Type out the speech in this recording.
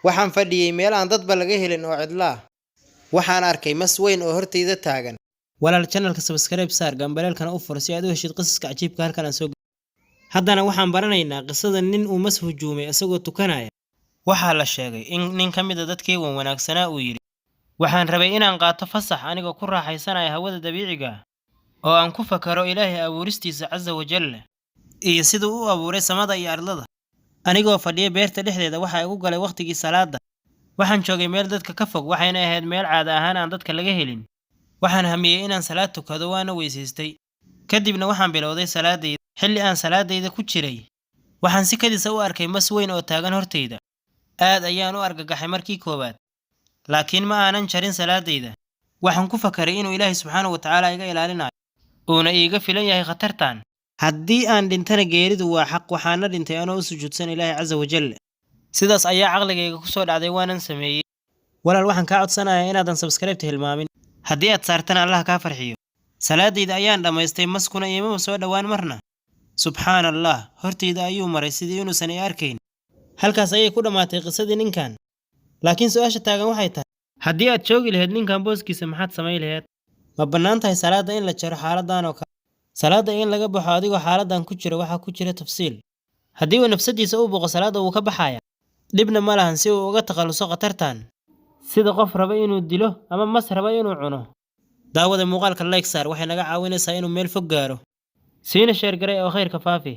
Waxaan fadhiyey meel aan dadba laga helin oo cidla ah. Waxaan arkay mas weyn oo hortayda taagan. Walaal, channelka subscribe saar, gambaleelkana u fur si aad u heshid qisaska cajiibka halkan aan soo. Haddana waxaan baranaynaa qisada nin uu mas hujuumay isagoo tukanaya. Waxaa la sheegay in nin ka mid a dadkii wan wanaagsanaa uu yidhi: "Waxaan rabay inaan qaato fasax anigoo ku raaxaysanaya hawada dabiiciga ah oo aan ku fakaro Ilaahay abuuristiisa casa wajalla iyo siduu u abuuray samada iyo ardada. Anigoo fadhiya beerta dhexdeeda, waxaa igu galay wakhtigii salaada. Waxaan joogay meel dadka ka fog, waxayna ahayd meel caada ahaan aan dadka laga helin. Waxaan hamiyey inaan salaad tukado, waana weysaystay. Kadibna waxaan bilowday salaadayda. Xilli aan salaadayda ku jiray, waxaan si kadisa u arkay mas weyn oo taagan hortayda. Aad ayaan u argagaxay markii koowaad, laakiin ma aanan jarin salaadayda. Waxaan ku fakaray inuu Ilaahay subxaanahu wa tacaala iga ilaalinayo, uuna iiga filan yahay khatartan. Haddii aan dhintana, geeridu waa xaq, waxaana dhintay anoo u sujuudsan Ilaahay casa wajal. Sidaas ayaa caqligayga ku soo dhacday, waanan sameeyey." Walaal, waxaan kaa codsanayaa inaadan subscribe-ta hilmaamin. Haddii aad saartana, Allah kaa farxiyo. Salaadayda ayaan dhammaystay, maskuna iimama soo dhowaan marna. Subxaana Allah, hortayda ayuu maray sidii inuusan i arkayn. Halkaas ayay ku dhammaatay qisadii ninkan. Laakiin su-aasha taagan waxay tahay: haddii aad joogi lahayd ninkan booskiisa, maxaad samayn lahayd? Ma bannaan tahay salaadda in la jaro xaaladdan oo kale? Salaadda in laga baxo adigoo xaaladdan ku jira waxaa ku jira tafsiil. Haddii uu nafsadiisa u boqo, salaadda wuu ka baxaya, dhibna ma lahan, si uu uga takhaluso khatartan, sida qof raba inuu dilo ama mas raba inuu cuno. Daawada muuqaalka like saar, waxay naga caawinaysaa inuu meel fog gaaro. Siina share garay oo khayrka faafi.